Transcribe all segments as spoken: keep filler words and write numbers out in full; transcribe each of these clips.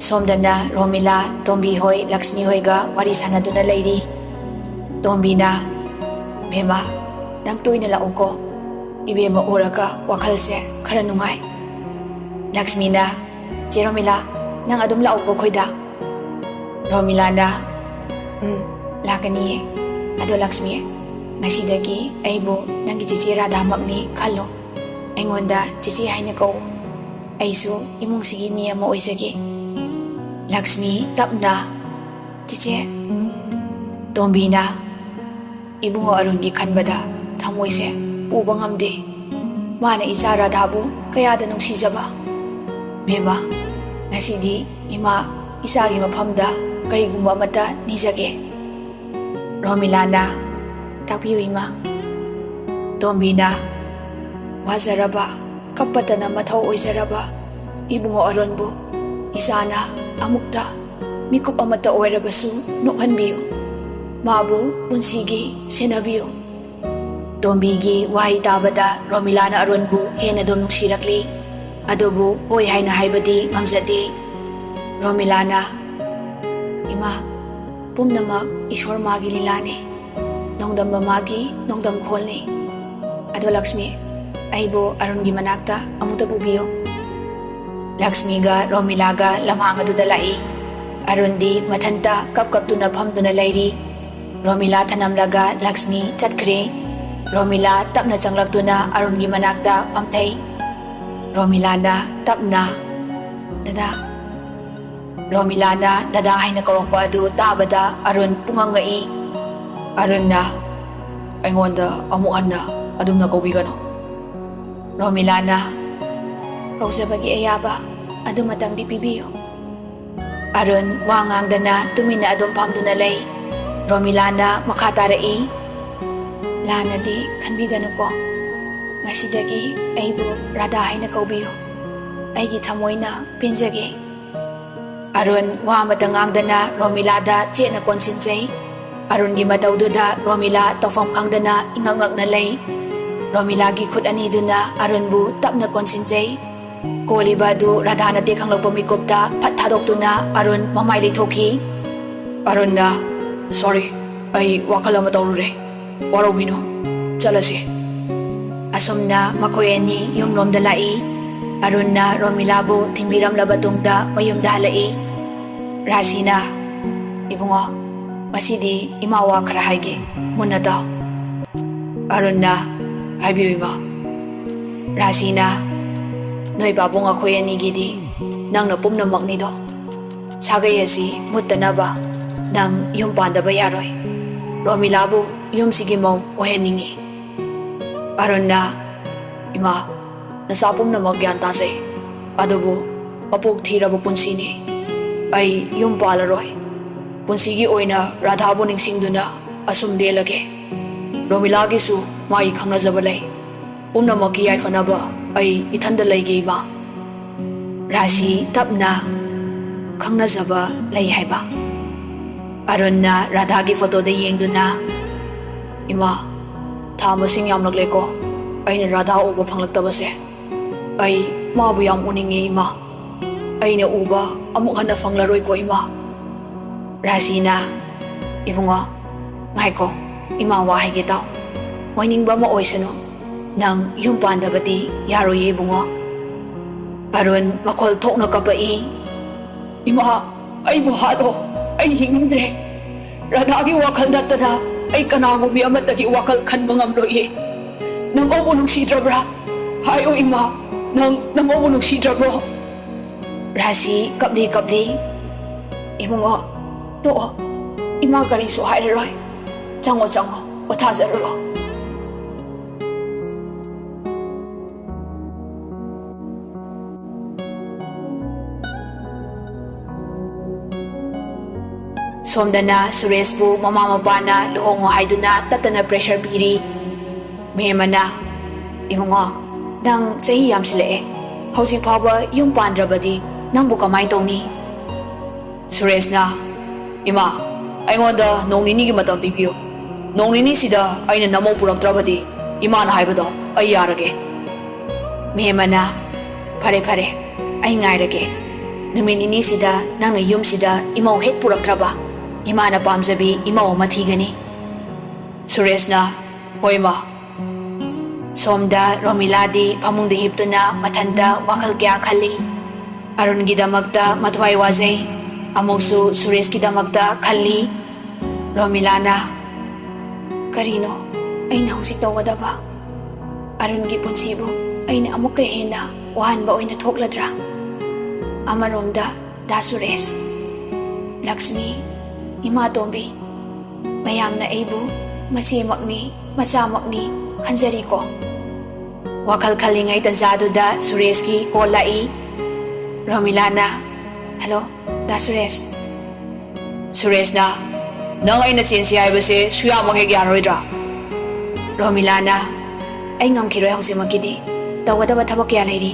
ꯁꯣꯝꯗꯅ ꯔꯣꯃꯤꯂꯥ, ꯇꯣꯝꯕꯤ ꯍꯣꯏ, ꯂꯛꯁꯃꯤ ꯍꯣꯏꯒ ꯋꯥꯔꯤ ꯁꯥꯟꯅꯗꯨꯅ ꯂꯩꯔꯤ꯫ ꯇꯣꯝꯕꯤꯅ, "ꯕꯦꯝꯃ, ꯅꯪ ꯇꯣꯏꯅ ꯂꯥꯛꯎꯀꯣ꯫ ꯏꯕꯦꯝꯃ ꯎꯔꯒ ꯋꯥꯈꯜꯁꯦ ꯈꯔ ꯅꯨꯡꯉꯥꯏ꯫" ꯂꯛꯁꯃꯤꯅ, "ꯆꯦ ꯔꯣꯃꯤꯂꯥ, ꯅꯪ ꯑꯗꯨꯝ ꯂꯥꯛꯎꯀꯣ ꯑꯩꯈꯣꯏꯗ꯫" ꯔꯣꯃꯤꯂꯥꯅ, "ꯎꯝ, ꯂꯥꯛꯀꯅꯤꯌꯦ꯫ ꯑꯗꯣ ꯂꯛꯁꯃꯤ, ꯉꯁꯤꯗꯒꯤ ꯑꯩꯕꯨ ꯅꯪꯒꯤ ꯆꯦꯆꯦ ꯔꯥꯙꯥꯃꯛꯅꯤ ꯈꯜꯂꯣ꯫ ꯑꯩꯉꯣꯟꯗ ꯆꯦꯆꯦ ꯍꯥꯏꯅ ꯀꯧ꯫ ꯑꯩꯁꯨ ꯏꯃꯨꯡꯁꯤꯒꯤ ꯃꯤ ꯑꯃ ꯑꯣꯏꯖꯒꯦ꯫" ꯂꯛꯁꯃꯤ ꯇꯞꯅ, "ꯆꯦꯆꯦ꯫" ꯇꯣꯝꯕꯤꯅ, "ꯏꯕꯨꯡꯉꯣ ꯑꯔꯨꯟꯒꯤ ꯈꯟꯕꯗ ꯊꯃꯣꯏꯁꯦ ꯄꯨꯕ ꯉꯝꯗꯦ꯫ ꯃꯥꯅ ꯏꯆꯥ ꯔꯥꯙꯥꯕꯨ ꯀꯌꯥꯗ ꯅꯨꯡꯁꯤꯖꯕ꯫ ꯕꯦꯝꯃ, ꯉꯁꯤꯗꯤ ꯏꯃꯥ ꯏꯆꯥꯒꯤ ꯃꯐꯝꯗ ꯀꯔꯤꯒꯨꯝꯕ ꯑꯃꯠꯇ ꯅꯤꯖꯒꯦ꯫" ꯔꯣꯃꯤꯂꯥꯅ, "ꯇꯥꯛꯄꯤꯌꯨ ꯏꯃꯥ꯫" ꯇꯣꯝꯕꯤꯅ, "ꯋꯥꯖꯔꯕ, ꯀꯞꯄꯇꯅ ꯃꯊꯧ ꯑꯣꯏꯖꯔꯕ ꯏꯕꯨꯡꯉꯣ ꯑꯔꯨꯟꯕꯨ ꯏꯆꯥꯅ ꯑꯃꯨꯛꯇ ꯃꯤꯀꯨꯞ ꯑꯃꯠꯇ ꯑꯣꯏꯔꯕꯁꯨ ꯅꯣꯛꯍꯟꯕꯤꯌꯨ꯫ ꯃꯥꯕꯨ ꯄꯨꯟꯁꯤꯒꯤ ꯁꯦꯟꯅꯕꯤꯌꯨ꯫" ꯇꯣꯝꯕꯤꯒꯤ ꯋꯥꯍꯩ ꯇꯥꯕꯗ ꯔꯣꯃꯤꯂꯥꯅ ꯑꯔꯨꯟꯕꯨ ꯍꯦꯟꯅ ꯑꯗꯨꯝ ꯅꯨꯡꯁꯤꯔꯛꯂꯤ꯫ ꯑꯗꯨꯕꯨ ꯍꯣꯏ ꯍꯥꯏꯅ ꯍꯥꯏꯕꯗꯤ ꯉꯝꯖꯗꯦ꯫ ꯔꯣꯃꯤꯂꯥꯅ, "ꯏꯃꯥ, ꯄꯨꯝꯅꯃꯛ ꯏꯁꯣꯔ ꯃꯥꯒꯤ ꯂꯤꯂꯥꯅꯤ꯫ ꯅꯣꯡꯗꯝꯕ ꯃꯥꯒꯤ ꯅꯣꯡꯗꯝꯈꯣꯜꯅꯤ꯫ ꯑꯗꯣ ꯂꯛꯁꯃꯤ, ꯑꯩꯕꯨ ꯑꯔꯨꯟꯒꯤ ꯃꯅꯥꯛꯇ ꯑꯃꯨꯛꯇ ꯄꯨꯕꯤꯌꯨ꯫" ꯂꯛꯁꯃꯤꯒ ꯔꯣꯃꯤꯂꯥꯒ ꯂꯝꯍꯥꯡ ꯑꯗꯨꯗ ꯂꯥꯛꯏ꯫ ꯑꯔꯨꯟꯗꯤ ꯃꯊꯟꯇ ꯀꯞ ꯀꯞꯇꯨꯅ ꯐꯝꯗꯨꯅ ꯂꯩꯔꯤ꯫ ꯔꯣꯃꯤꯂꯥ ꯊꯅꯝꯂꯒ ꯂꯛꯁꯃꯤ ꯆꯠꯈ꯭ꯔꯦ꯫ ꯔꯣꯃꯤꯂꯥ ꯇꯞꯅ ꯆꯪꯂꯛꯇꯨꯅ ꯑꯔꯨꯟꯒꯤ ꯃꯅꯥꯛꯇ ꯐꯝꯊꯩ꯫ ꯔꯣꯃꯤꯂꯥꯅ ꯇꯞꯅ, "ꯗꯗꯥ꯫" ꯔꯣꯃꯤꯂꯥꯅ ꯗꯗꯥ ꯍꯥꯏꯅ ꯀꯧꯔꯛꯄ ꯑꯗꯨ ꯇꯥꯕꯗ ꯑꯔꯨꯟ ꯄꯨꯡꯉꯛ ꯉꯛꯏ꯫ ꯑꯔꯨꯟꯅ, "ꯑꯩꯉꯣꯟꯗ ꯑꯃꯨꯛ ꯍꯟꯅ ꯑꯗꯨꯝꯅ ꯀꯧꯕꯤꯒꯅꯨ꯫" ꯔꯣꯃꯤꯂꯥꯅ, "ꯀꯧꯖꯕꯒꯤ ꯑꯌꯥꯕ ꯑꯗꯨꯃꯇꯪꯗꯤ ꯄꯤꯕꯤꯌꯨ꯫" ꯑꯔꯨꯟ ꯋꯥ ꯉꯥꯡꯗꯅ ꯇꯨꯃꯤꯟꯅ ꯑꯗꯨꯝ ꯐꯝꯗꯨꯅ ꯂꯩ꯫ ꯔꯣꯃꯤꯂꯥꯅ ꯃꯈꯥ ꯇꯥꯔꯛꯏ, "ꯂꯥꯟꯅꯗꯤ ꯈꯟꯕꯤꯒꯅꯨꯀꯣ꯫ ꯉꯁꯤꯗꯒꯤ ꯑꯩꯕꯨ ꯔꯥꯙꯥ ꯍꯥꯏꯅ ꯀꯧꯕꯤꯌꯨ꯫ ꯑꯩꯒꯤ ꯊꯃꯣꯏꯅ ꯄꯦꯟꯖꯒꯦ꯫" ꯑꯔꯨꯟ ꯋꯥ ꯑꯃꯇ ꯉꯥꯡꯗꯅ ꯔꯣꯃꯤꯂꯥꯗ ꯆꯦꯠꯅ ꯀꯣꯟꯁꯤꯟꯖꯩ꯫ ꯑꯔꯨꯟꯒꯤ ꯃꯇꯧꯗꯨꯗ ꯔꯣꯃꯤꯂꯥ ꯇꯧꯐꯝ ꯈꯪꯗꯅ ꯏꯉꯛ ꯉꯛꯅ ꯂꯩ꯫ ꯔꯣꯃꯤꯂꯥꯒꯤ ꯈꯨꯠ ꯑꯅꯤꯗꯨꯅ ꯑꯔꯨꯟꯕꯨ ꯇꯞꯅ ꯀꯣꯟꯁꯤꯟꯖꯩ꯫ ꯀꯣꯜꯂꯤꯕ ꯑꯗꯨ ꯔꯥꯙꯥꯅ ꯇꯦꯛ ꯈꯪꯂꯛꯄ ꯃꯤꯀꯨꯞꯇ ꯐꯠ ꯊꯥꯗꯣꯛꯇꯨꯅ ꯑꯔꯨꯟ ꯃꯃꯥꯏ ꯂꯩꯊꯣꯛꯈꯤ꯫ ꯑꯔꯨꯟꯅ, "ꯁꯣꯔꯤ, ꯑꯩ ꯋꯥꯈꯜ ꯑꯃ ꯇꯧꯔꯨꯔꯦ꯫ ꯋꯥꯔꯧꯕꯤꯅꯨ꯫ ꯆꯠꯂꯁꯤ꯫" ꯑꯁꯨꯝꯅ ꯃꯈꯣꯏ ꯑꯅꯤ ꯌꯨꯝꯂꯣꯝꯗ ꯂꯥꯛꯏ꯫ ꯑꯔꯨꯟꯅ ꯔꯣꯃꯤꯂꯥꯕꯨ ꯊꯤꯟꯕꯤꯔꯝꯂꯕ ꯇꯨꯡꯗ ꯃꯌꯨꯝꯗ ꯍꯜꯂꯛꯏ꯫ ꯔꯥꯁꯤꯅ, "ꯏꯕꯨꯡꯉꯣ, ꯉꯁꯤꯗꯤ ꯏꯃꯥ ꯋꯥ ꯈꯔ ꯍꯥꯏꯒꯦ, ꯃꯨꯟꯅ ꯇꯥꯎ꯫" ꯑꯔꯨꯟꯅ, "ꯍꯥꯏꯕꯤꯌꯨ ꯏꯃꯥ꯫" ꯔꯥꯁꯤꯅ, "ꯅꯣꯏ ꯄꯥꯕꯨꯡ ꯑꯩꯈꯣꯏ ꯑꯅꯤꯒꯤꯗꯤ ꯅꯪꯅ ꯄꯨꯝꯅꯃꯛꯅꯤꯗꯣ꯫ ꯁꯥꯒꯩ ꯑꯁꯤ ꯃꯨꯠꯇꯅꯕ ꯅꯪ ꯌꯨꯝ ꯄꯥꯟꯗꯕ ꯌꯥꯔꯣꯏ꯫ ꯔꯣꯃꯤꯂꯥꯕꯨ ꯌꯨꯝꯁꯤꯒꯤ ꯃꯧ ꯑꯣꯏꯍꯟꯅꯤꯡꯏ꯫" ꯑꯔꯨꯟꯅ, "ꯏꯃꯥ, ꯅꯆꯥ ꯄꯨꯝꯅꯃꯛ ꯒ꯭ꯌꯥꯟ ꯇꯥꯖꯩ, ꯑꯗꯨꯕꯨ ꯃꯄꯣꯛ ꯊꯤꯔꯕ ꯄꯨꯟꯁꯤꯅꯤ꯫ ꯑꯩ ꯌꯨꯝ ꯄꯥꯜꯂꯔꯣꯏ꯫ ꯄꯨꯟꯁꯤꯒꯤ ꯑꯣꯏꯅ ꯔꯥꯙꯥꯕꯨ ꯅꯤꯡꯁꯤꯡꯗꯨꯅ ꯑꯁꯨꯝ ꯂꯦꯜꯂꯒꯦ꯫ ꯔꯣꯃꯤꯂꯥꯒꯤꯁꯨ ꯃꯥꯒꯤ ꯈꯪꯅꯖꯕ ꯂꯩ꯫ ꯄꯨꯝꯅꯃꯛꯀꯤ ꯌꯥꯏꯐꯅꯕ ꯑꯩ ꯏꯊꯟꯗ ꯂꯩꯒꯦ, ꯏꯃꯥ꯫" ꯔꯥꯁꯤ ꯇꯞꯅ, "ꯈꯪꯅꯖꯕ ꯂꯩ ꯍꯥꯏꯕ?" ꯑꯔꯨꯟꯅ ꯔꯥꯙꯥꯒꯤ ꯐꯣꯇꯣꯗ ꯌꯦꯡꯗꯨꯅ, "ꯏꯃꯥ, ꯊꯥ ꯃꯁꯤꯡ ꯌꯥꯝꯂꯛꯂꯦꯀꯣ ꯑꯩꯅ ꯔꯥꯙꯥ ꯎꯕ ꯐꯪꯂꯛꯇꯕꯁꯦ꯫ ꯑꯩ ꯃꯥꯕꯨ ꯌꯥꯝ ꯎꯅꯤꯡꯉꯤ, ꯏꯃꯥ꯫ ꯑꯩꯅ ꯎꯕ ꯑꯃꯨꯛ ꯍꯟꯅ ꯐꯪꯂꯔꯣꯏꯀꯣ, ꯏꯃꯥ꯫" ꯔꯥꯁꯤꯅ, "ꯏꯕꯨꯡꯉꯣ, ꯉꯥꯏꯈꯣ, ꯏꯃꯥ ꯋꯥ ꯍꯥꯏꯒꯦ ꯇꯥꯎ꯫ ꯑꯣꯏꯅꯤꯡꯕ ꯑꯃ ꯑꯣꯏꯁꯅꯨ꯫ ꯅꯪ ꯌꯨꯝ ꯄꯥꯟꯗꯕꯗꯤ ꯌꯥꯔꯣꯏꯌꯦ, ꯏꯕꯨꯡꯉꯣ꯫" ꯑꯔꯨꯟ ꯃꯈꯣꯜ ꯊꯣꯛꯅ ꯀꯞꯄꯛꯏ꯫ "ꯏꯃꯥ, ꯑꯩꯕꯨ ꯍꯥꯠꯂꯣ꯫ ꯑꯩ ꯍꯤꯡꯅꯤꯡꯗ꯭ꯔꯦ꯫ ꯔꯥꯙꯥꯒꯤ ꯋꯥꯈꯜ ꯅꯠꯇꯅ ꯑꯩ ꯀꯅꯥꯒꯨꯝꯕꯤ ꯑꯃꯠꯇꯒꯤ ꯋꯥꯈꯜ ꯈꯟꯕ ꯉꯝꯂꯣꯏꯌꯦ꯫ ꯅꯪ ꯑꯩꯕꯨ ꯅꯨꯡꯁꯤꯗ꯭ꯔꯕ꯭ꯔꯥ? ꯍꯥꯏꯌꯣ ꯏꯃꯥ, ꯅꯪ, ꯅꯪ ꯑꯩꯕꯨ ꯅꯨꯡꯁꯤꯗ꯭ꯔꯕ꯭ꯔꯣ?" ꯔꯥꯁꯤ ꯀꯞꯂꯤ ꯀꯞꯂꯤ, "ꯏꯕꯨꯡꯉꯣ, ꯇꯣꯛꯑꯣ꯫ ꯏꯃꯥ ꯀꯔꯤꯁꯨ ꯍꯥꯏꯔꯔꯣꯏ꯫ ꯆꯪꯉꯣ, ꯆꯪꯉꯣ, ꯄꯣꯊꯥꯖꯔꯨꯔꯣ꯫" ꯁꯣꯝꯗꯅ ꯁꯨꯔꯦꯁꯄꯨ ꯃꯃꯥ ꯃꯄꯥꯅ ꯂꯨꯍꯣꯡꯉꯣ ꯍꯥꯏꯗꯨꯅ ꯇꯠꯇꯅ pressure ꯄꯤꯔꯤ꯫ ꯃꯦꯝ ꯑꯃꯅ, "ꯏꯕꯨꯡꯉꯣ, ꯅꯪ ꯆꯍꯤ ꯌꯥꯝꯁꯤꯜꯂꯛꯑꯦ, ꯍꯧꯖꯤꯛ ꯐꯥꯎꯕ ꯌꯨꯝ ꯄꯥꯟꯗ꯭ꯔꯕꯗꯤ ꯅꯪꯕꯨ ꯀꯃꯥꯏꯅ ꯇꯧꯅꯤ?" ꯁꯨꯔꯦꯁꯅ, "ꯏꯃꯥ, ꯑꯩꯉꯣꯟꯗ ꯅꯣꯡ ꯅꯤꯅꯤꯒꯤ ꯃꯇꯝ ꯄꯤꯕꯤꯌꯨ꯫ ꯅꯣꯡ ꯅꯤꯅꯤꯁꯤꯗ ꯑꯩꯅ ꯅꯃꯧ ꯄꯨꯔꯛꯇ꯭ꯔꯕꯗꯤ ꯏꯃꯥꯅ ꯍꯥꯏꯕꯗꯣ ꯑꯩ ꯌꯥꯔꯒꯦ꯫" ꯃꯦꯝ ꯑꯃꯅ, ꯐꯔꯦ, ꯐꯔꯦ, ꯑꯩ ꯉꯥꯏꯔꯒꯦ꯫ ꯅꯨꯃꯤꯠ ꯅꯤꯅꯤꯁꯤꯗ ꯅꯪꯅ ꯌꯨꯝꯁꯤꯗ ꯏꯃꯧ ꯍꯦꯛ ꯄꯨꯔꯛꯇ꯭ꯔꯕ, ꯏꯃꯥꯅ ꯄꯥꯝꯖꯕꯤ ꯏꯃꯧ ꯑꯃ ꯊꯤꯒꯅꯤ꯫ ꯁꯨꯔꯦꯁꯅ, "ꯍꯣꯏ, ꯃꯥ"꯫ ꯁꯣꯝꯗ ꯔꯣꯃꯤꯂꯥꯗꯤ ꯐꯃꯨꯡꯗ ꯍꯤꯞꯇꯨꯅ ꯃꯊꯟꯇ ꯋꯥꯈꯜ ꯀꯌꯥ ꯈꯜꯂꯤ꯫ ꯑꯔꯨꯟꯒꯤꯗꯃꯛꯇ ꯃꯊ꯭ꯋꯥꯏ ꯋꯥꯖꯩ, ꯑꯃꯨꯛꯁꯨ ꯁꯨꯔꯦꯁꯀꯤꯗꯃꯛꯇ ꯈꯜꯂꯤ꯫ ꯔꯣꯃꯤꯂꯥꯅ, "ꯀꯔꯤꯅꯣ ꯑꯩꯅ ꯍꯧꯖꯤꯛ ꯇꯧꯒꯗꯕ? ꯑꯔꯨꯟꯒꯤ ꯄꯨꯟꯁꯤꯕꯨ ꯑꯩꯅ ꯑꯃꯨꯛꯀ ꯍꯦꯟꯅ ꯋꯥꯍꯟꯕ ꯑꯣꯏꯅ ꯊꯣꯛꯂꯗ꯭ꯔꯥ?" ꯑꯃꯔꯣꯝꯗ ꯗꯥ ꯁꯨꯔꯦꯁ, ꯂꯛꯁꯃꯤ, ꯏꯃꯥ ꯇꯣꯝꯕꯤ, ꯃꯌꯥꯝꯅ ꯑꯩꯕꯨ ꯃꯆꯦꯃꯛꯅꯤ, ꯃꯆꯥꯃꯛꯅꯤ ꯈꯟꯖꯔꯤꯀꯣ꯫ ꯋꯥꯈꯜ ꯈꯜꯂꯤꯉꯩ ꯇꯟꯖꯥꯗꯨꯗ ꯁꯨꯔꯦꯁꯀꯤ ꯀꯣꯜ ꯂꯥꯛꯏ꯫ ꯔꯣꯃꯤꯂꯥꯅ, "ꯍꯜꯂꯣ, ꯗꯥ ꯁꯨꯔꯦꯁ"꯫ ꯁꯨꯔꯦꯁꯅ, "ꯅꯪ ꯑꯩꯅ ꯆꯦꯟꯁꯤ ꯍꯥꯏꯕꯁꯦ ꯁꯨꯌꯥꯃꯛ ꯍꯦꯛ ꯌꯥꯔꯣꯏꯗ꯭ꯔꯥ?" ꯔꯣꯃꯤꯂꯥꯅ, "ꯑꯩ ꯉꯝꯈꯤꯔꯣꯏ ꯍꯧꯖꯤꯛꯃꯛꯀꯤꯗꯤ, ꯇꯧꯒꯗꯕ ꯊꯕꯛ ꯀꯌꯥ ꯂꯩꯔꯤ"꯫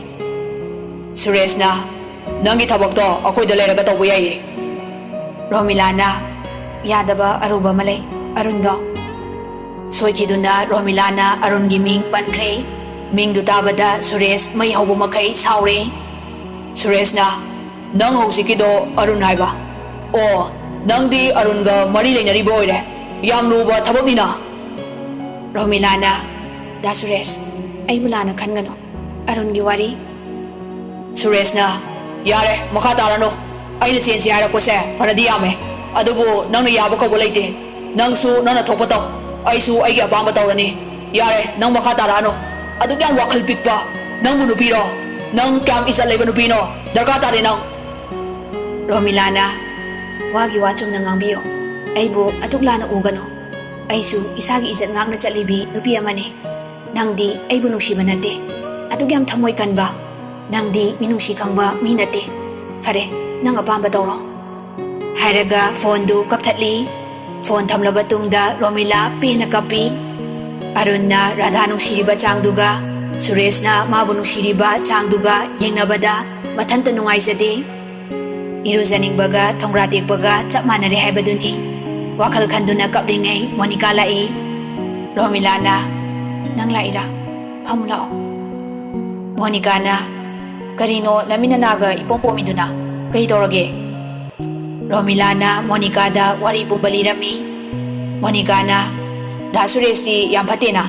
ꯁꯨꯔꯦꯁꯅ, "ꯅꯪꯒꯤ ꯊꯕꯛꯇꯣ ꯑꯩꯈꯣꯏꯗ ꯂꯩꯔꯒ ꯇꯧꯕ ꯌꯥꯏꯌꯦ"꯫ ꯔꯣꯃꯤꯂꯥꯅ, "ꯌꯥꯗꯕ ꯑꯔꯨꯕ ꯑꯃ ꯂꯩ, ꯑꯔꯨꯟꯗꯣ"꯫ ꯁꯣꯏꯈꯤꯗꯨꯅ ꯔꯣꯃꯤꯂꯥꯅ ꯑꯔꯨꯟꯒꯤ ꯃꯤꯡ ꯄꯟꯈ꯭ꯔꯦ꯫ ꯃꯤꯡꯗꯨ ꯇꯥꯕꯗ ꯁꯨꯔꯦꯁ ꯃꯩ ꯍꯧꯕ ꯃꯈꯩ ꯁꯥꯎꯔꯦ꯫ ꯁꯨꯔꯦꯁꯅ, "ꯅꯪ ꯍꯧꯖꯤꯛꯀꯤꯗꯣ ꯑꯔꯨꯟ ꯍꯥꯏꯕ? ꯑꯣ, ꯅꯪꯗꯤ ꯑꯔꯨꯟꯒ ꯃꯔꯤ ꯂꯩꯅꯔꯤꯕ ꯑꯣꯏꯔꯦ꯫ ꯌꯥꯝ ꯂꯨꯕ ꯊꯕꯛꯅꯤꯅ"꯫ ꯔꯣꯃꯤꯂꯥꯅ, "ꯗꯥ ꯁꯨꯔꯦꯁ, ꯑꯩꯕꯨ ꯂꯥꯟꯅ ꯈꯟꯒꯅꯨ꯫ ꯑꯔꯨꯟꯒꯤ ꯋꯥꯔꯤ"꯫ ꯁꯨꯔꯦꯁꯅ, "ꯌꯥꯔꯦ, ꯃꯈꯥ ꯇꯥꯔꯅꯨ꯫ ꯑꯩꯅ ꯆꯦꯟꯁꯤ ꯍꯥꯏꯔꯛꯄꯁꯦ ꯐꯅꯗꯤ ꯌꯥꯝꯃꯦ, ꯑꯗꯨꯕꯨ ꯅꯪꯅ ꯌꯥꯕ ꯀꯧꯕ ꯂꯩꯇꯦ꯫ ꯅꯪꯁꯨ ꯅꯪꯅ ꯊꯣꯛꯄ ꯇꯧ, ꯑꯩꯁꯨ ꯑꯩꯒꯤ ꯑꯄꯥꯝꯕ ꯇꯧꯔꯅꯤ꯫ ꯌꯥꯔꯦ, ꯅꯪ ꯃꯈꯥ ꯇꯥꯔꯛꯑꯅꯨ꯫ ꯑꯗꯨꯛ ꯌꯥꯝ ꯋꯥꯈꯜ ꯄꯤꯛꯄ ꯅꯪꯕꯨ ꯅꯨꯄꯤꯔꯣ? ꯅꯪ ꯀꯌꯥꯝ ꯏꯖꯠ ꯂꯩꯕ ꯅꯨꯄꯤꯅꯣ? ꯗꯔꯀꯥꯔ ꯇꯥꯗꯦ ꯅꯪ"꯫ ꯔꯣꯃꯤꯂꯥꯅ, "ꯋꯥꯒꯤ ꯋꯥ ꯆꯨꯝꯅ ꯉꯥꯡꯕꯤꯌꯨ꯫ ꯑꯩꯕꯨ ꯑꯗꯨꯛ ꯂꯥꯟꯅ ꯎꯒꯅꯨ꯫ ꯑꯩꯁꯨ ꯏꯁꯥꯒꯤ ꯏꯖꯠ ꯉꯥꯛꯅ ꯆꯠꯂꯤꯕꯤ ꯅꯨꯄꯤ ꯑꯃꯅꯤ꯫ ꯅꯪꯗꯤ ꯑꯩꯕꯨ ꯅꯨꯡꯁꯤꯕ ꯅꯠꯇꯦ꯫ ꯑꯗꯨꯛ ꯌꯥꯝ ꯊꯃꯣꯏ ꯀꯟꯕ ꯅꯪꯗꯤ ꯃꯤꯅꯨꯡꯁꯤ ꯈꯪꯕ ꯃꯤ ꯅꯠꯇꯦ꯫ ꯐꯔꯦ, ꯅꯪ ꯑꯄꯥꯝꯕ ꯇꯧꯔꯣ"꯫ ꯍꯥꯏꯔꯒ ꯐꯣꯟꯗꯨ ꯀꯛꯊꯠꯂꯤ꯫ ꯐꯣꯟ ꯊꯝꯂꯕ ꯇꯨꯡꯗ ꯔꯣꯃꯤꯂꯥ ꯄꯦꯟꯅ ꯀꯞꯄꯤ꯫ ꯑꯔꯨꯟꯅ ꯔꯥꯙꯥ ꯅꯨꯡꯁꯤꯔꯤꯕ ꯆꯥꯡꯗꯨꯒ ꯁꯨꯔꯦꯁꯅ ꯃꯥꯕꯨ ꯅꯨꯡꯁꯤꯔꯤꯕ ꯆꯥꯡꯗꯨꯒ ꯌꯦꯡꯅꯕꯗ ꯃꯊꯟꯇ ꯅꯨꯡꯉꯥꯏꯖꯗꯦ꯫ ꯏꯔꯨꯖꯅꯤꯡꯕꯒ ꯊꯣꯡꯒ꯭ꯔꯥ ꯇꯦꯛꯄꯒ ꯆꯞ ꯃꯥꯟꯅꯔꯦ ꯍꯥꯏꯕꯗꯨꯅꯤ꯫ ꯋꯥꯈꯜ ꯈꯟꯗꯨꯅ ꯀꯞꯂꯤꯉꯩ ꯃꯣꯅꯤꯀꯥ ꯂꯥꯛꯏ꯫ ꯔꯣꯃꯤꯂꯥꯅ, "ꯅꯪ ꯂꯥꯛꯏꯔꯥ? ꯐꯝꯃꯨ ꯂꯥꯛꯑꯣ"꯫ ꯃꯣꯅꯤꯀꯥꯅ, ꯀꯔꯤꯅꯣ ꯅꯃꯤꯠ ꯅꯅꯥꯒ ꯏꯄꯣꯝ ꯄꯣꯝꯃꯤꯗꯨꯅ? ꯀꯔꯤ ꯇꯧꯔꯒꯦ? ꯔꯣꯃꯤꯂꯥꯅ ꯃꯣꯅꯤꯀꯥꯗ ꯋꯥꯔꯤ ꯄꯨꯝꯕ ꯂꯤꯔꯝꯃꯤ꯫ ꯃꯣꯅꯤꯀꯥꯅ, "ꯗꯥ ꯁꯨꯔꯦꯁꯇꯤ ꯌꯥꯝ ꯐꯠꯇꯦꯅ꯫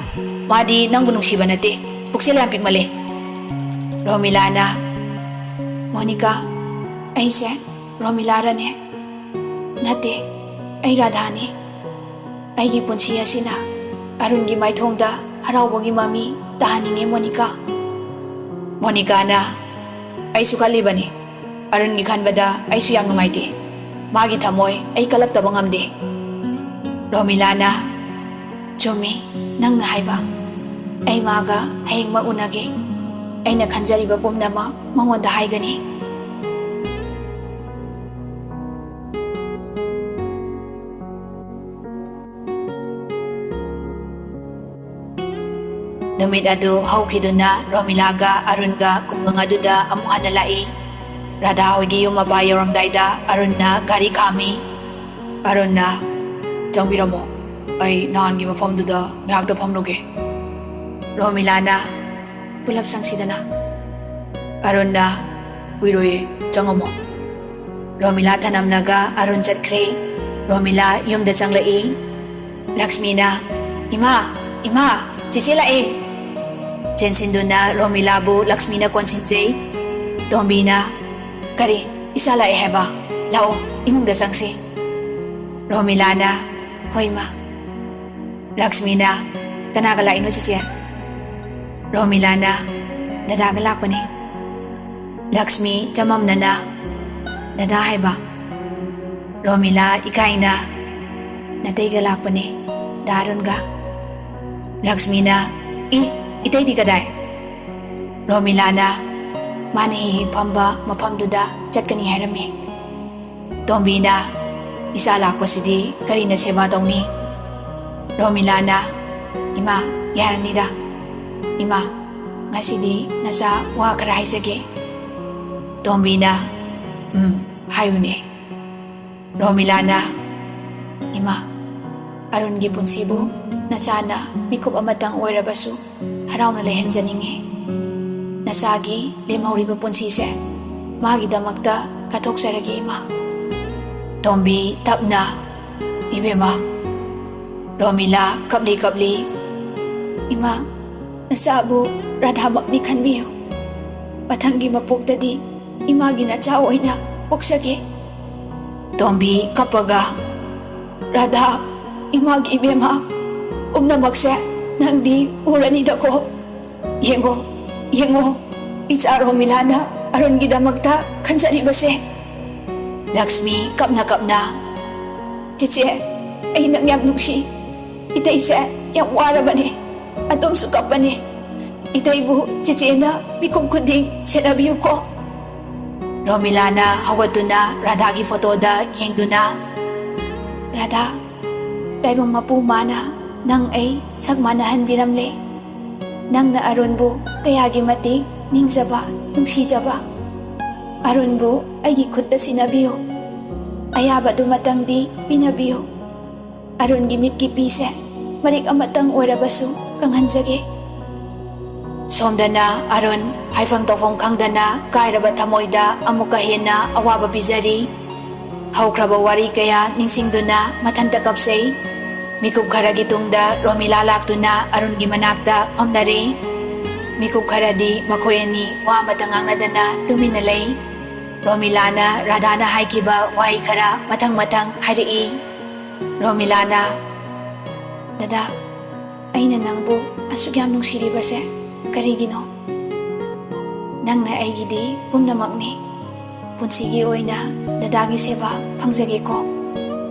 ꯃꯥꯗꯤ ꯅꯪꯕꯨ ꯅꯨꯡꯁꯤꯕ ꯅꯠꯇꯦ꯫ ꯄꯨꯛꯆꯦꯜ ꯌꯥꯝ ꯄꯤꯛꯃꯜꯂꯦ꯫" ꯔꯣꯃꯤꯂꯥꯅ, "ꯃꯣꯅꯤꯀꯥ, ꯑꯩꯁꯦ ꯔꯣꯃꯤꯂꯥꯔꯅꯦ?" "ꯅꯠꯇꯦ, ꯑꯩ ꯔꯥꯙꯥꯅꯤ꯫ ꯑꯩꯒꯤ ꯄꯨꯟꯁꯤ ꯑꯁꯤꯅ ꯑꯔꯨꯟꯒꯤ ꯃꯥꯏꯊꯣꯡꯗ ꯍꯔꯥꯎꯕꯒꯤ ꯃꯃꯤ ꯇꯥꯍꯟꯅꯤꯡꯉꯤ, ꯃꯣꯅꯤꯀꯥ꯫" ꯃꯣꯅꯤꯀꯥꯅ, "ꯑꯩꯁꯨ ꯈꯜꯂꯤꯕꯅꯤ꯫ ꯑꯔꯨꯟꯒꯤ ꯈꯟꯕꯗ ꯑꯩꯁꯨ ꯌꯥꯝ ꯅꯨꯡꯉꯥꯏꯇꯦ꯫ ꯃꯥꯒꯤ ꯊꯃꯣꯏ ꯑꯩ ꯀꯜꯂꯛꯇꯕ ꯉꯝꯗꯦ꯫" ꯔꯣꯃꯤꯂꯥꯅ, "ꯆꯨꯝꯃꯤ, ꯅꯪꯅ ꯍꯥꯏꯕ꯫ ꯑꯩ ꯃꯥꯒ ꯍꯌꯦꯡꯃꯛ ꯎꯅꯒꯦ꯫ ꯑꯩꯅ ꯈꯟꯖꯔꯤꯕ ꯄꯨꯝꯅꯃꯛ ꯃꯉꯣꯟꯗ ꯍꯥꯏꯒꯅꯤ꯫" ꯅꯨꯃꯤꯠ ꯑꯗꯨ ꯍꯧꯈꯤꯗꯨꯅ ꯔꯣꯃꯤꯂꯥꯒ ꯑꯔꯨꯟꯒ ꯈꯨꯡꯒꯪ ꯑꯗꯨꯗ ꯑꯃꯨꯛ ꯍꯟꯅ ꯂꯥꯛꯏ꯫ ꯔꯥꯙꯥ ꯍꯣꯏꯒꯤ ꯌꯨꯝ ꯃꯄꯥ ꯌꯧꯔꯝꯗꯥꯏꯗ ꯑꯔꯨꯟꯅ ꯒꯥꯔꯤ ꯈꯥꯝꯃꯤ꯫ ꯑꯔꯨꯟꯅ, "ꯆꯪꯕꯤꯔꯝꯃꯣ, ꯑꯩ ꯅꯍꯥꯟꯒꯤ ꯃꯐꯝꯗꯨꯗ ꯉꯥꯏꯍꯥꯛꯇ ꯐꯝꯂꯨꯒꯦ꯫" ꯔꯣꯃꯤꯂꯥꯅ, "ꯄꯨꯂꯞ ꯆꯪꯁꯤꯗꯅ꯫" ꯑꯔꯨꯟꯅ, "ꯀꯨꯏꯔꯣꯏꯌꯦ, ꯆꯪꯉꯝꯃꯣ꯫" ꯔꯣꯃꯤꯂꯥ ꯊꯅꯝꯂꯒ ꯑꯔꯨꯟ ꯆꯠꯈ꯭ꯔꯦ꯫ ꯔꯣꯃꯤꯂꯥ ꯌꯨꯝꯗ ꯆꯪꯂꯛꯏ꯫ ꯂꯛꯁꯃꯤꯅ, "ꯏꯃꯥ, ꯏꯃꯥ, ꯆꯦꯆꯦ ꯂꯥꯛꯑꯦ!" ꯆꯦꯟꯁꯤꯟꯗꯨꯅ ꯔꯣꯃꯤꯂꯥꯕꯨ ꯂꯛꯁꯃꯤꯅ ꯀꯣꯟꯁꯤꯟꯖꯩ꯫ ꯇꯣꯝꯕꯤꯅ, "ꯀꯔꯤ, ꯏꯆꯥ ꯂꯥꯛꯑꯦ ꯍꯥꯏꯕ? ꯂꯥꯛꯑꯣ, ꯏꯃꯨꯡꯗ ꯆꯪꯁꯤ꯫" ꯔꯣꯃꯤꯂꯥꯅ, "ꯍꯣꯏ, ꯏꯃꯥ꯫" ꯂꯛꯁꯃꯤꯅ, "ꯀꯅꯥꯒ ꯂꯥꯛꯏꯅꯣ, ꯆꯦꯆꯦ?" ꯔꯣꯃꯤꯂꯥꯅ, "ꯗꯗꯥꯒ ꯂꯥꯛꯄꯅꯦ꯫" ꯂꯛꯁꯃꯤ ꯆꯃꯝꯅꯅ, "ꯗꯗꯥ ꯍꯥꯏꯕ?" ꯔꯣꯃꯤꯂꯥ ꯏꯀꯥꯏꯅ, "ꯅꯇꯩꯒ ꯂꯥꯛꯄꯅꯦ, ꯗꯥ ꯑꯔꯨꯟꯒ꯫" ꯂꯛꯁꯃꯤꯅ, "ꯏ, ꯏꯇꯩꯗꯤ ꯀꯗꯥꯏ?" ꯔꯣꯃꯤꯂꯥꯅ, "ꯃꯥꯅ ꯍꯦꯛ ꯍꯦꯛ ꯐꯝꯕ ꯃꯐꯝꯗꯨꯗ ꯆꯠꯀꯅꯤ ꯍꯥꯏꯔꯝꯃꯦ꯫" ꯇꯣꯝꯕꯤꯅ, "ꯏꯆꯥ ꯂꯥꯛꯄꯁꯤꯗꯤ ꯀꯔꯤꯅ ꯁꯦꯕꯥ ꯇꯧꯅꯤ?" ꯔꯣꯃꯤꯂꯥꯅ, "ꯏꯃꯥ, ꯌꯥꯔꯅꯤꯗ꯫ ꯏꯃꯥ, ꯉꯁꯤꯗꯤ ꯅꯆꯥ ꯋꯥ ꯈꯔ ꯍꯥꯏꯖꯒꯦ꯫" ꯇꯣꯝꯕꯤꯅ, "ꯎꯝ, ꯍꯥꯏꯌꯨꯅꯦ꯫" ꯔꯣꯃꯤꯂꯥꯅ, "ꯏꯃꯥ, ꯑꯔꯨꯟꯒꯤ ꯄꯨꯟꯁꯤꯕꯨ ꯅꯆꯥꯅ ꯃꯤꯀꯨꯞ ꯑꯃꯇꯪ ꯑꯣꯏꯔꯕꯁꯨ ꯍꯔꯥꯎꯅ ꯂꯩꯍꯟꯖꯅꯤꯡꯉꯤ꯫" ꯅꯆꯥꯒꯤ ꯂꯦꯝꯍꯧꯔꯤꯕ ꯄꯨꯟꯁꯤꯁꯦ ꯃꯥꯒꯤꯗꯃꯛꯇ ꯀꯠꯊꯣꯛꯆꯔꯒꯦ, ꯏꯃꯥ꯫ ꯇꯣꯝꯕꯤ, ꯇꯞꯅ, "ꯏꯕꯦꯝꯃ꯫" ꯔꯣꯃꯤꯂꯥ, ꯀꯞꯂꯤ ꯀꯞꯂꯤ, "ꯏꯃꯥ, ꯅꯆꯥꯕꯨ ꯔꯥꯙꯥꯃꯛꯅꯤ ꯈꯟꯕꯤꯌꯨ꯫ ꯃꯊꯪꯒꯤ ꯃꯄꯣꯛꯇꯗꯤ ꯏꯃꯥꯒꯤ ꯅꯆꯥ ꯑꯣꯏꯅ ꯄꯣꯛꯆꯒꯦ꯫" ꯇꯣꯝꯕꯤ, ꯀꯞꯄꯒ, "ꯔꯥꯙꯥ, ꯏꯃꯥꯒꯤ ꯏꯕꯦꯝꯃ, ꯄꯨꯝꯅꯃꯛꯁꯦ ꯅꯪꯗꯤ ꯎꯔꯅꯤꯗꯀꯣ꯫ ꯌꯦꯡꯉꯣ, ꯌꯦꯡꯉꯣ, ꯏꯆꯥ ꯔꯣꯃꯤꯂꯥꯅ ꯑꯔꯨꯟꯒꯤꯗꯃꯛꯇ ꯈꯟꯖꯔꯤꯕꯁꯦ꯫" ꯂꯛꯁꯃꯤ, ꯀꯞꯅ ꯀꯞꯅ, "ꯆꯦꯆꯦ, ꯑꯩ ꯅꯪ ꯌꯥꯝ ꯅꯨꯡꯁꯤ꯫ ꯏꯇꯩꯁꯦ ꯌꯥꯝ ꯋꯥꯔꯕꯅꯦ꯫ ꯑꯗꯨꯝꯁꯨ ꯀꯞꯄꯅꯦ꯫ ꯏꯇꯩꯕꯨ ꯆꯦꯆꯦꯅ ꯃꯤꯀꯨꯞ ꯈꯨꯗꯤꯡ ꯁꯦꯟꯅꯕꯤꯌꯨꯀꯣ꯫" ꯔꯣꯃꯤꯂꯥꯅ ꯍꯧꯒꯠꯇꯨꯅ ꯔꯥꯙꯥꯒꯤ ꯐꯣꯇꯣꯗ ꯌꯦꯡꯗꯨꯅ, "ꯔꯥꯙꯥ, ꯇꯥꯏꯕꯪ ꯃꯄꯨ ꯃꯥꯅ ꯅꯪ ꯑꯩ ꯁꯛ ꯃꯥꯟꯅꯍꯟꯕꯤꯔꯝꯂꯦ꯫ ꯅꯪꯅ ꯑꯔꯨꯟꯕꯨ ꯀꯌꯥꯒꯤ ꯃꯇꯤꯛ ꯅꯤꯡꯖꯕ, ꯅꯨꯡꯁꯤꯖꯕ꯫ ꯑꯔꯨꯟꯕꯨ ꯑꯩꯒꯤ ꯈꯨꯠꯇ ꯁꯤꯟꯅꯕꯤꯌꯨ꯫ ꯑꯌꯥꯕꯗꯨꯃꯇꯪꯗꯤ ꯄꯤꯅꯕꯤꯌꯨ꯫ ꯑꯔꯨꯟꯒꯤ ꯃꯤꯠꯀꯤ ꯄꯤꯁꯦ ꯃꯔꯤꯛ ꯑꯃꯇꯪ ꯑꯣꯏꯔꯕꯁꯨ ꯀꯪꯍꯟꯖꯒꯦ꯫" ꯁꯣꯝꯗꯅ ꯑꯔꯨꯟ ꯍꯥꯏꯐꯝ ꯇꯧꯐꯝ ꯈꯪꯗꯅ ꯀꯥꯏꯔꯕ ꯊꯃꯣꯏꯗ ꯑꯃꯨꯛꯀ ꯍꯦꯟꯅ ꯑꯋꯥꯕ ꯄꯤꯖꯔꯤ꯫ ꯍꯧꯈ꯭ꯔꯕ ꯋꯥꯔꯤ ꯀꯌꯥ ꯅꯤꯡꯁꯤꯡꯗꯨꯅ ꯃꯊꯟꯇ ꯀꯞꯆꯩ꯫ ꯃꯤꯀꯨꯞ ꯈꯔꯒꯤ ꯇꯨꯡꯗ ꯔꯣꯃꯤꯂꯥ ꯂꯥꯛꯇꯨꯅ ꯑꯔꯨꯟꯒꯤ ꯃꯅꯥꯛꯇ ꯐꯝꯂꯔꯦ꯫ ꯃꯤꯀꯨꯞ ꯈꯔꯗꯤ ꯃꯈꯣꯏ ꯑꯅꯤ ꯋꯥ ꯑꯃꯇ ꯉꯥꯡꯅꯗꯅ ꯇꯨꯃꯤꯟꯅ ꯂꯩ꯫ ꯔꯣꯃꯤꯂꯥꯅ ꯔꯥꯙꯥꯅ ꯍꯥꯏꯈꯤꯕ ꯋꯥꯍꯩ ꯈꯔ ꯃꯊꯪ ꯃꯊꯪ ꯍꯥꯏꯔꯛꯏ꯫ ꯔꯣꯃꯤꯂꯥꯅ, "ꯗꯗꯥ, ꯑꯩꯅ ꯅꯪꯕꯨ ꯑꯁꯨꯛ ꯌꯥꯝ ꯅꯨꯡꯁꯤꯔꯤꯕꯁꯦ ꯀꯔꯤꯒꯤꯅꯣ? ꯅꯪꯅ ꯑꯩꯒꯤꯗꯤ ꯄꯨꯝꯅꯃꯛꯅꯤ꯫ ꯄꯨꯟꯁꯤꯒꯤ ꯑꯣꯏꯅ ꯗꯗꯥꯒꯤ ꯁꯦꯕꯥ ꯐꯪꯖꯒꯦꯀꯣ꯫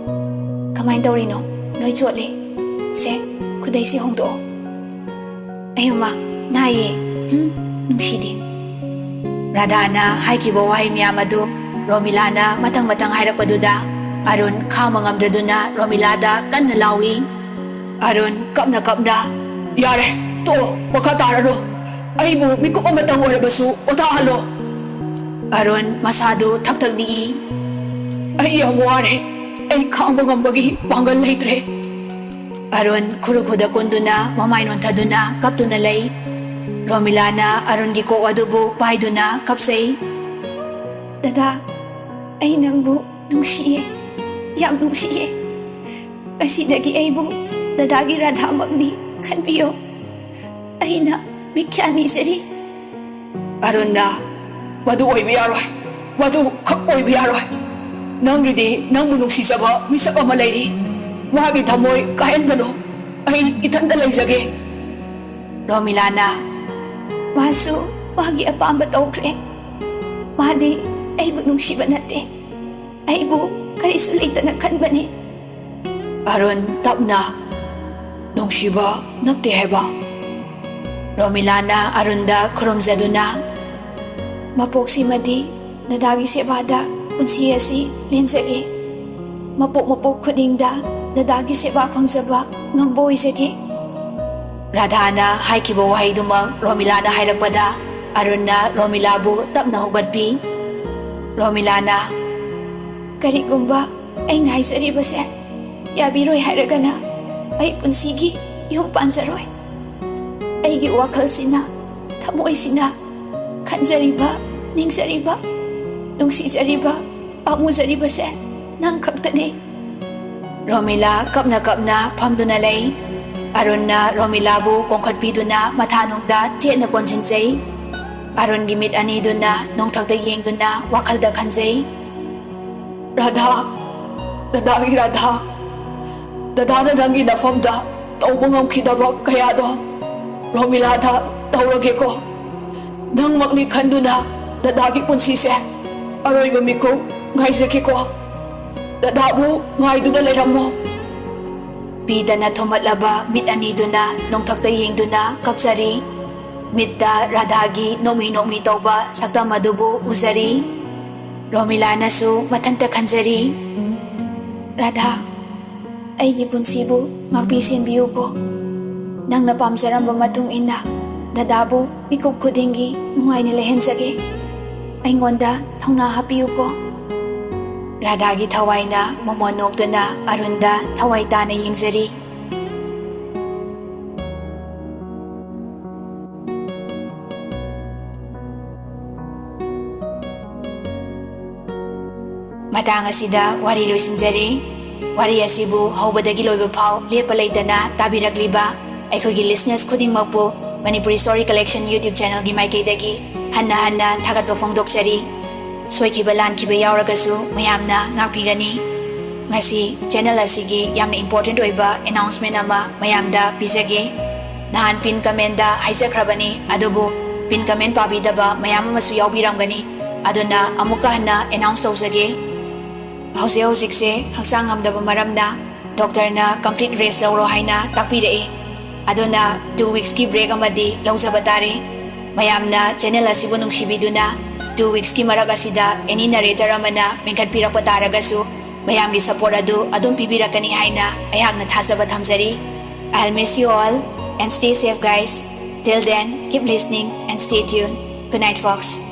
ꯀꯃꯥꯏꯅ ꯇꯧꯔꯤꯅꯣ? ꯂꯣꯏ ꯆꯣꯠꯂꯦ꯫ ꯁꯦ, ꯈꯨꯗꯩꯁꯦ ꯍꯣꯡꯗꯣꯛꯑꯣ꯫ ꯑꯌꯨꯃ, ꯅꯥꯏꯌꯦ꯫ ꯍꯨꯝ, ꯅꯨꯡꯁꯤꯗꯦ꯫" ꯔꯥꯙꯥꯅ ꯍꯥꯏꯈꯤꯕ ꯋꯥꯍꯩ ꯃꯌꯥꯝ ꯑꯗꯨ ꯔꯣꯃꯤꯂꯥꯅ ꯃꯊꯪ ꯃꯊꯪ ꯍꯥꯏꯔꯛꯄꯗꯨꯗ ꯑꯔꯨꯟ ꯈꯥꯡꯕ ꯉꯝꯗ꯭ꯔꯗꯨꯅ ꯔꯣꯃꯤꯂꯥꯗ ꯀꯟꯅ ꯂꯥꯎꯏ꯫ ꯑꯔꯨꯟ, ꯀꯞꯅ ꯀꯞꯅ, "ꯌꯥꯔꯦ, ꯇꯣꯛꯑꯣ, ꯃꯈꯥ ꯇꯥꯔꯅꯨ꯫ ꯑꯩꯕꯨ ꯃꯤꯀꯨꯞ ꯑꯃꯇꯪ ꯑꯣꯏꯔꯕꯁꯨ ꯄꯣꯊꯥꯍꯜꯂꯣ꯫" ꯑꯔꯨꯟ, ꯃꯁꯥꯗꯨ ꯊꯛ ꯊꯛ ꯅꯤꯛꯏ꯫ "ꯑꯩ ꯌꯥꯝ ꯋꯥꯔꯦ꯫ ꯑꯩ ꯈꯥꯡꯕ ꯉꯝꯕꯒꯤ ꯄꯥꯡꯒꯜ ꯂꯩꯇ꯭ꯔꯦ꯫" ꯑꯔꯨꯟ, ꯈꯨꯔꯨ ꯈꯨꯗ ꯀꯨꯟꯗꯨꯅ, ꯃꯃꯥꯏ ꯅꯣꯟꯊꯗꯨꯅ ꯀꯞꯇꯨꯅ ꯂꯩ꯫ ꯔꯣꯃꯤꯂꯥꯅ ꯑꯔꯨꯟꯒꯤ ꯀꯣꯛ ꯑꯗꯨꯕꯨ ꯄꯥꯏꯗꯨꯅ ꯀꯞꯆꯩ꯫ "ꯗꯗꯥ, ꯑꯩ ꯅꯪꯕꯨ ꯅꯨꯡꯁꯤꯌꯦ, ꯌꯥꯝ ꯅꯨꯡꯁꯤꯌꯦ꯫ ꯉꯁꯤꯗꯒꯤ ꯑꯩꯕꯨ ꯗꯗꯥꯒꯤ ꯔꯥꯙꯥꯃꯛꯅꯤ ꯈꯟꯕꯤꯌꯣ꯫ ꯑꯩꯅ ꯃꯤꯈ꯭ꯌꯥ ꯅꯤꯖꯔꯤ꯫" ꯑꯔꯨꯟꯅ, "ꯃꯗꯨ ꯑꯣꯏꯕ ꯌꯥꯔꯣꯏ, ꯃꯗꯨ ꯈꯛ ꯑꯣꯏꯕ ꯌꯥꯔꯣꯏ꯫ ꯅꯪꯒꯤꯗꯤ ꯅꯪꯕꯨ ꯅꯨꯡꯁꯤꯖꯕ ꯃꯤꯁꯛ ꯑꯃ ꯂꯩꯔꯤ꯫ ꯃꯍꯥꯛꯀꯤ ꯊꯃꯣꯏ ꯀꯥꯏꯍꯟꯒꯅꯨ꯫ ꯑꯩ ꯏꯊꯟꯇ ꯂꯩꯖꯒꯦ꯫" ꯔꯣꯃꯤꯂꯥꯅ, "ꯃꯥꯁꯨ ꯃꯥꯒꯤ ꯑꯄꯥꯝꯕ ꯇꯧꯈ꯭ꯔꯦ꯫ ꯃꯥꯗꯤ ꯑꯩꯕꯨ ꯅꯨꯡꯁꯤꯕ ꯅꯠꯇꯦ꯫ ꯑꯩꯕꯨ ꯀꯔꯤꯁꯨ ꯂꯩꯇꯅ ꯈꯟꯕꯅꯤ꯫" ꯑꯔꯨꯟ ꯇꯞꯅ, "ꯅꯨꯡꯁꯤꯕ ꯅꯠꯇꯦ ꯍꯥꯏꯕ?" ꯔꯣꯃꯤꯂꯥꯅ ꯑꯔꯨꯟꯗ ꯈꯨꯔꯨꯝꯖꯗꯨꯅ, "ꯃꯄꯣꯛꯁꯤꯃꯗꯤ ꯗꯗꯥꯒꯤ ꯁꯦꯕꯥꯗ ꯄꯨꯟꯁꯤ ꯑꯁꯤ ꯂꯦꯟꯖꯒꯦ꯫ ꯃꯄꯣꯛ ꯃꯄꯣꯛ ꯈꯨꯗꯤꯡꯗ ꯗꯗꯥꯒꯤ ꯁꯦꯕꯥ ꯐꯪꯖꯕ ꯉꯝꯕ ꯑꯣꯏꯖꯒꯦ꯫" ꯔꯥꯙꯥꯅ ꯍꯥꯏꯈꯤꯕ ꯋꯥꯍꯩꯗꯨꯃꯛ ꯔꯣꯃꯤꯂꯥꯅ ꯍꯥꯏꯔꯛꯄꯗ ꯑꯔꯨꯟꯅ ꯔꯣꯃꯤꯂꯥꯕꯨ ꯇꯞꯅ ꯍꯧꯒꯠꯄꯤ꯫ ꯔꯣꯃꯤꯂꯥꯅ, "ꯀꯔꯤꯒꯨꯝꯕ ꯑꯩꯅ ꯍꯥꯏꯖꯔꯤꯕꯁꯦ ꯌꯥꯕꯤꯔꯣꯏ ꯍꯥꯏꯔꯒꯅ ꯑꯩ ꯄꯨꯟꯁꯤꯒꯤ ꯌꯨꯝ ꯄꯥꯟꯖꯔꯣꯏ꯫ ꯑꯩꯒꯤ ꯋꯥꯈꯜꯁꯤꯅ, ꯊꯃꯣꯏꯁꯤꯅ ꯈꯟꯖꯔꯤꯕ, ꯅꯤꯡꯖꯔꯤꯕ, ꯅꯨꯡꯁꯤꯖꯔꯤꯕ, ꯄꯥꯝꯃꯨꯖꯔꯤꯕꯁꯦ ꯅꯪ ꯈꯛꯇꯅꯤ꯫" ꯔꯣꯃꯤꯂꯥ ꯀꯞꯅ ꯀꯞꯅ ꯐꯝꯗꯨꯅ ꯂꯩ꯫ ꯑꯔꯨꯟꯅ ꯔꯣꯃꯤꯂꯥꯕꯨ ꯀꯣꯟꯈꯠꯄꯤꯗꯨꯅ ꯃꯊꯥꯅꯨꯡꯗ ꯆꯦꯠꯅ ꯀꯣꯟꯁꯤꯟꯖꯩ꯫ ꯑꯔꯨꯟꯒꯤ ꯃꯤꯠ ꯑꯅꯤꯗꯨꯅ ꯅꯣꯡꯊꯛꯇ ꯌꯦꯡꯗꯨꯅ ꯋꯥꯈꯜꯗ ꯈꯟꯖꯩ꯫ "ꯔꯥꯙꯥ, ꯗꯗꯥꯒꯤ ꯔꯥꯙꯥ, ꯗꯗꯥꯅ ꯅꯪꯒꯤ ꯅꯐꯝꯗ ꯇꯧꯕ ꯉꯝꯈꯤꯗꯕ ꯀꯌꯥꯗꯣ ꯔꯣꯃꯤꯂꯥꯗ ꯇꯧꯔꯒꯦꯀꯣ꯫ ꯅꯪꯃꯛꯅꯤ ꯈꯟꯗꯨꯅ ꯗꯗꯥꯒꯤ ꯄꯨꯟꯁꯤꯁꯦ ꯑꯔꯣꯏꯕ ꯃꯤꯀꯨꯞ ꯉꯥꯏꯖꯒꯦꯀꯣ꯫ ꯗꯗꯥꯕꯨ ꯉꯥꯏꯗꯨꯅ ꯂꯩꯔꯝꯃꯣ꯫" ꯄꯤꯗꯅ ꯊꯨꯝꯍꯠꯂꯕ ꯃꯤꯠ ꯑꯅꯤꯗꯨꯅ ꯅꯣꯡꯊꯛꯇ ꯌꯦꯡꯗꯨꯅ ꯀꯞꯆꯔꯤ꯫ ꯃꯤꯠꯇ ꯔꯥꯙꯥꯒꯤ ꯅꯣꯛꯃꯤ ꯅꯣꯛꯃꯤ ꯇꯧꯕ ꯁꯛꯇꯝ ꯑꯗꯨꯕꯨ ꯎꯖꯔꯤ꯫ ꯔꯣꯃꯤꯂꯥꯅꯁꯨ ꯃꯊꯟꯇ ꯈꯟꯖꯔꯤ, "ꯔꯥꯙꯥ, ꯑꯩꯒꯤ ꯄꯨꯟꯁꯤꯕꯨ ꯉꯥꯛꯄꯤ ꯁꯦꯟꯕꯤꯌꯨꯀꯣ꯫ ꯅꯪꯅ ꯄꯥꯝꯖꯔꯝꯕ ꯃꯇꯨꯡ ꯏꯟꯅ ꯗꯗꯥꯕꯨ ꯃꯤꯀꯨꯞ ꯈꯨꯗꯤꯡꯒꯤ ꯅꯨꯡꯉꯥꯏꯅ ꯂꯩꯍꯟꯖꯒꯦ꯫ ꯑꯩꯉꯣꯟꯗ ꯊꯧꯅꯥ ꯍꯥꯞꯄꯤꯌꯨꯀꯣ꯫" ꯔꯥꯙꯥꯒꯤ ꯊꯋꯥꯏꯅ ꯃꯃꯣꯟ ꯅꯣꯛꯇꯨꯅ ꯑꯔꯨꯟꯗ ꯊꯋꯥꯏ ꯇꯥꯅ ꯌꯦꯡꯖꯔꯤ꯫ ꯃꯇꯥꯡ ꯑꯁꯤꯗ ꯋꯥꯔꯤ ꯂꯣꯏꯁꯤꯟꯖꯔꯤ꯫ ꯋꯥꯔꯤ ꯑꯁꯤꯕꯨ ꯍꯧꯕꯗꯒꯤ ꯂꯣꯏꯕ ꯐꯥꯎ ꯂꯦꯞꯄ ꯂꯩꯇꯅ ꯇꯥꯕꯤꯔꯛꯂꯤꯕ ꯑꯩꯈꯣꯏꯒꯤ listeners ꯈꯨꯗꯤꯡꯃꯛꯄꯨ Manipuri Story Collection YouTube channelꯒꯤ ꯃꯥꯏꯀꯩꯗꯒꯤ ꯍꯟꯅ ꯍꯟꯅ ꯊꯥꯒꯠꯄ ꯐꯣꯡꯗꯣꯛꯆꯔꯤ꯫ ꯁꯣꯏꯈꯤꯕ ꯂꯥꯟꯈꯤꯕ ꯌꯥꯎꯔꯒꯁꯨ ꯃꯌꯥꯝꯅ ꯉꯥꯛꯄꯤꯒꯅꯤ꯫ ꯉꯁꯤ channel ꯑꯁꯤꯒꯤ ꯌꯥꯝꯅ important ꯑꯣꯏꯕ announcement ꯑꯃ ꯃꯌꯥꯝꯗ ꯄꯤꯖꯒꯦ꯫ ꯅꯍꯥꯟ pin commentꯗ ꯍꯥꯏꯖꯈ꯭ꯔꯕꯅꯤ, ꯑꯗꯨꯕꯨ pin comment ꯄꯥꯕꯤꯗꯕ ꯃꯌꯥꯝ ꯑꯃꯁꯨ ꯌꯥꯎꯕꯤꯔꯝꯒꯅꯤ꯫ ꯑꯗꯨꯅ ꯑꯃꯨꯛꯀ ꯍꯟꯅ announce ꯇꯧꯖꯒꯦ꯫ ꯍꯧꯖꯤꯛ ꯍꯧꯖꯤꯛꯁꯦ ꯍꯛꯆꯥꯡ ꯉꯝꯗꯕ ꯃꯔꯝꯅ doctorꯅ complete rest ꯂꯧꯔꯣ ꯍꯥꯏꯅ ꯇꯥꯛꯄꯤꯔꯛꯏ꯫ ꯑꯗꯨꯅ two weeksꯀꯤ break ꯑꯃꯗꯤ ꯂꯧꯖꯕ ꯇꯥꯔꯦ꯫ ꯃꯌꯥꯝꯅ channel ꯑꯁꯤꯕꯨ ꯅꯨꯡꯁꯤꯕꯤꯗꯨꯅ two weeksꯀꯤ ꯃꯔꯛ ꯑꯁꯤꯗ any narrator ꯑꯃꯅ ꯃꯦꯟꯈꯠꯄꯤꯔꯛꯄ ꯇꯥꯔꯒꯁꯨ ꯃꯌꯥꯝꯒꯤ support ꯑꯗꯨ ꯑꯗꯨꯝ ꯄꯤꯕꯤꯔꯛꯀꯅꯤ ꯍꯥꯏꯅ ꯑꯩꯍꯥꯛꯅ ꯊꯥꯖꯕ ꯊꯝꯖꯔꯤ꯫ I'll miss you all and stay safe, guys. Till then, keep listening and stay tuned. Good night, folks.